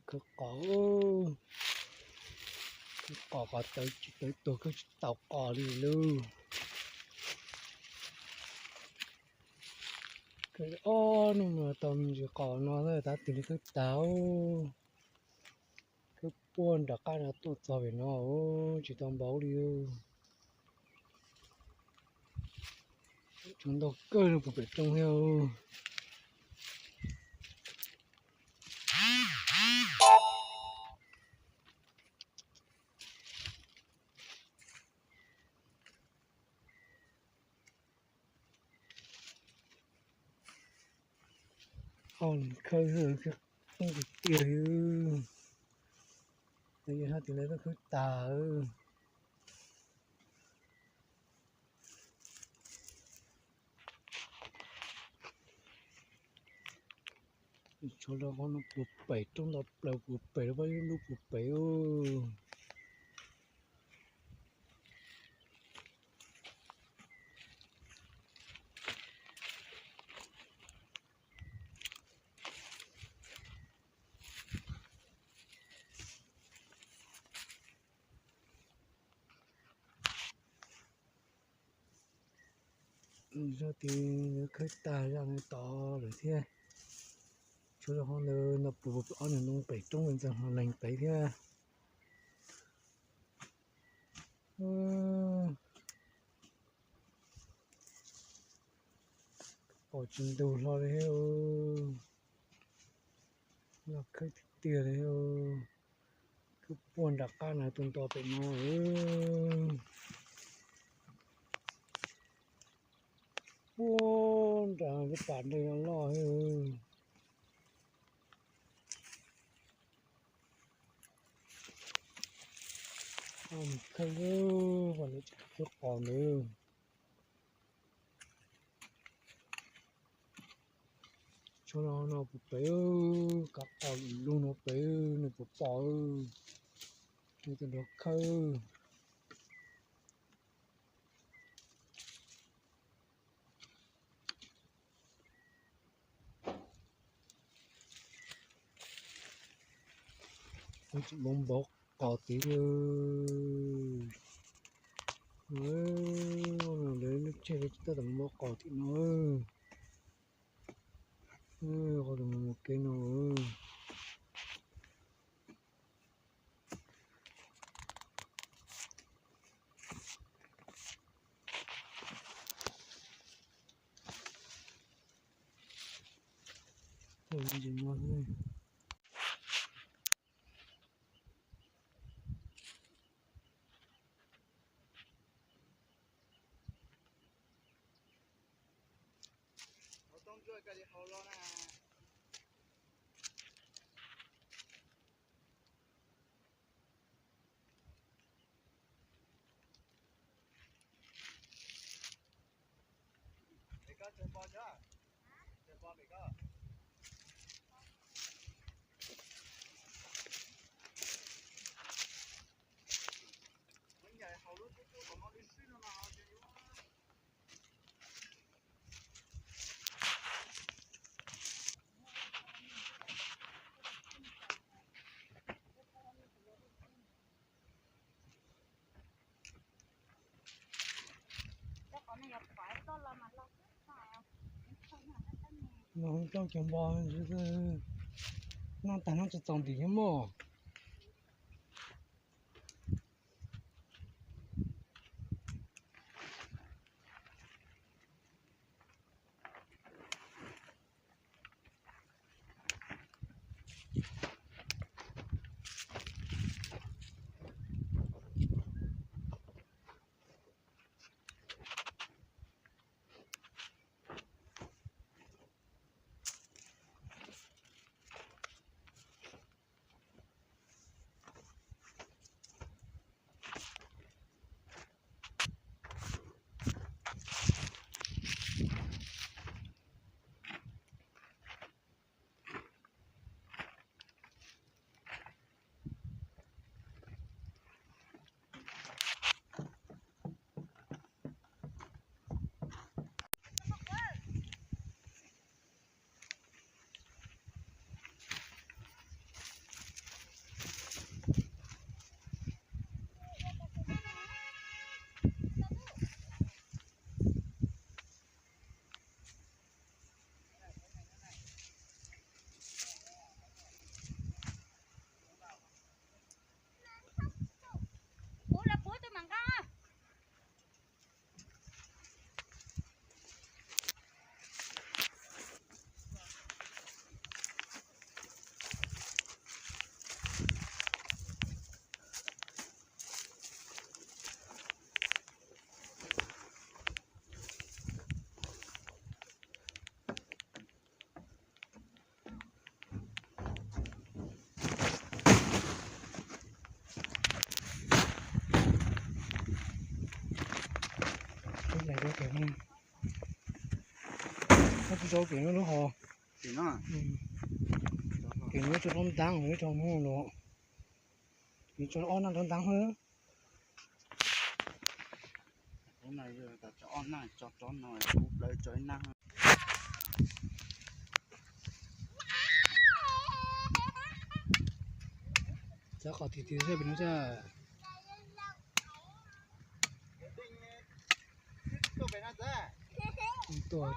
Khawb qos, khawb qos qos tawv tsis tawv tuag khawb tsis tau qos li lauj. Khawb ob hnub no tau me ntsis qos no tab twg li khawb tag. Khawb puag nram qab no tuaj txog pem no tsis tau npaum li. Tsuas ntau kawg no puag pem roob thiab. Au, khawb tiag tiag li. Yog hais tias lawv khawb tag. Tshuav rau qhov no puag pem roob ntau plaws puag pem rau pab ib lub puag pem. Zaj tid khawb tag zaj no tod lawm thiab. Tshuav rau qhov ntawd no puag ob niag ntoo pem roob ntxeev ho leeg pem thiab. Qos tsis ntug hlo li. Loj khawb tiag tiag li. Khawb puag nram qab no tuaj nto pem no. Puag nram lub pas nreg loj. Khawb, khawb qos ntawd. Tshuav no no puag pem, kav qos lug no pem nws puas pom. Nws tus nrog khawb. Tsis npaum npaum qos tid li. Lawv lub tsheb tsis tau npaum npaum qos tim no. Qos mus mus kev no. Noj coj cov npo, noj tag noj tsis txaus ntim thiab mog. Koj tsis tso kev no lub hos. Kev no tso rau ntab, tso no los. Tso ob nab rau ntab hwb. Txhob qhov tiag tiag pem no tsa. Tuaj,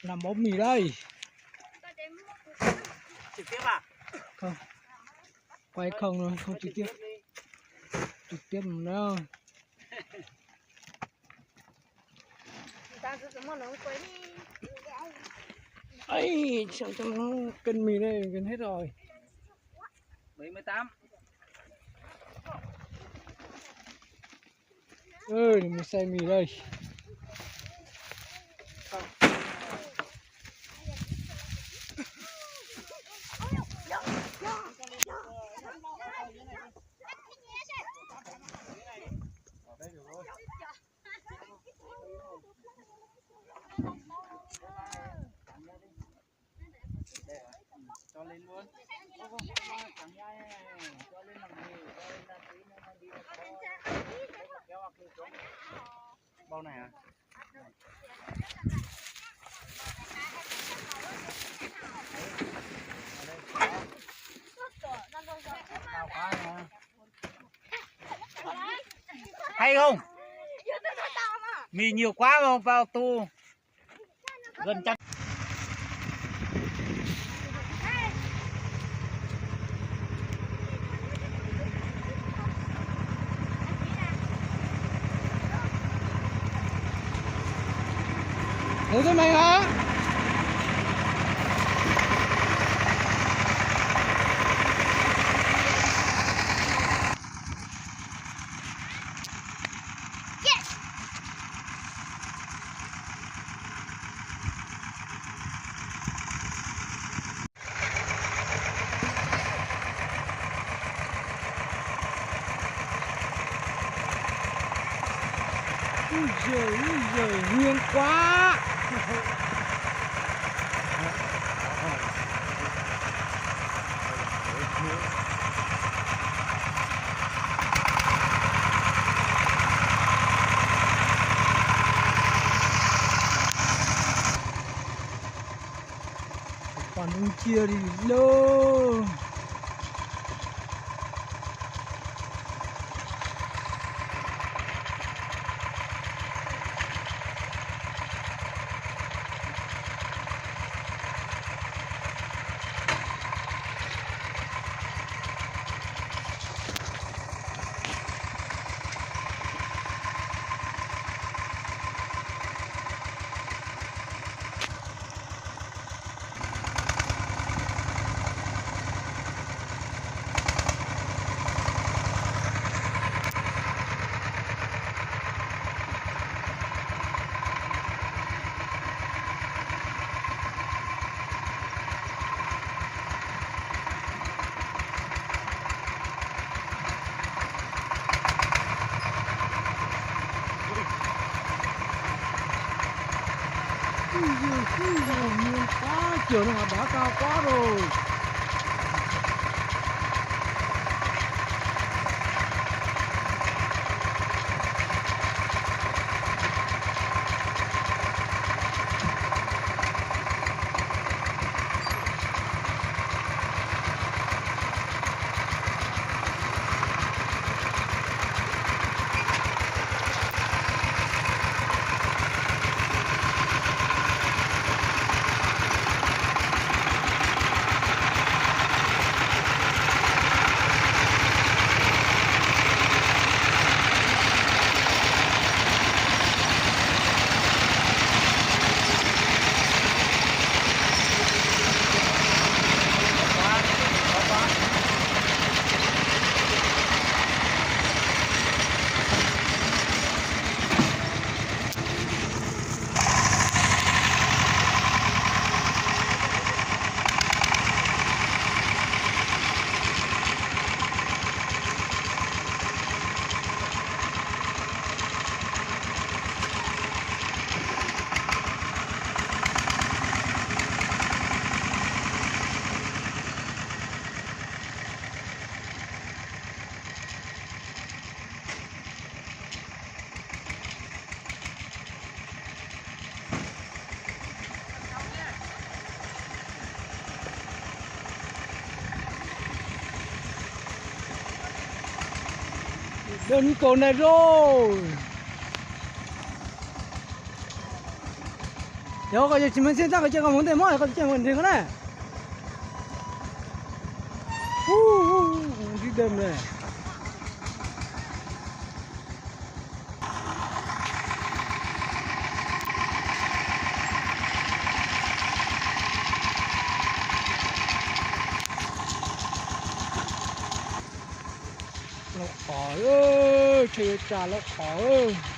làm bánh mì đây. Không. Quay không rồi, không trực tiếp. Trực tiếp nữa. Ấy, sao cho nó cân mì đây, gần hết rồi. Ê, một xe mì đây. Cho lên luôn. Cho lên bằng gì? Cho lên bằng tí nữa, mang đi. Bao này à? Hay không? Mì nhiều quá mà vào tù. Gần trăm. Ủa, tôi mày hả? Úi giời, úi giời, hiên quá. Còn ung chia đi lô. Ui, ui, ui, ui, tab cov no mas dav kawg qab rồi. Dawb kaus ntag lauj. Yog koj yog tsis muaj txiaj ntsig koj cia koj mus ntej mog, koj cia mus nrhiav koj na. Ub, ntsis dawb ne. Loj qhov, tsheb yuav tsa loj qhov.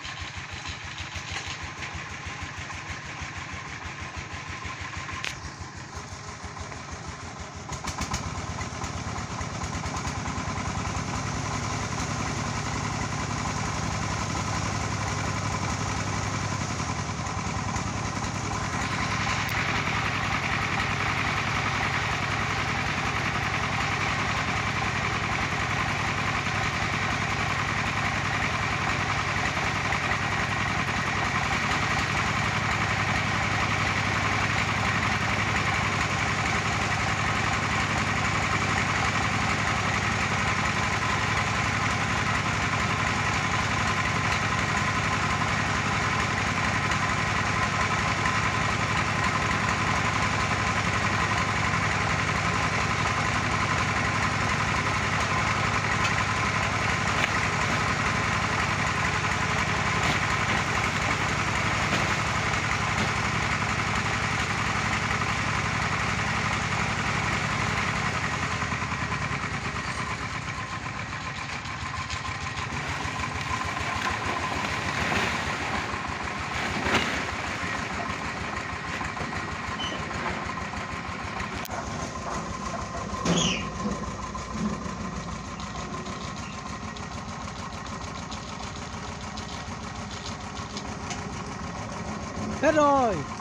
Peb rau.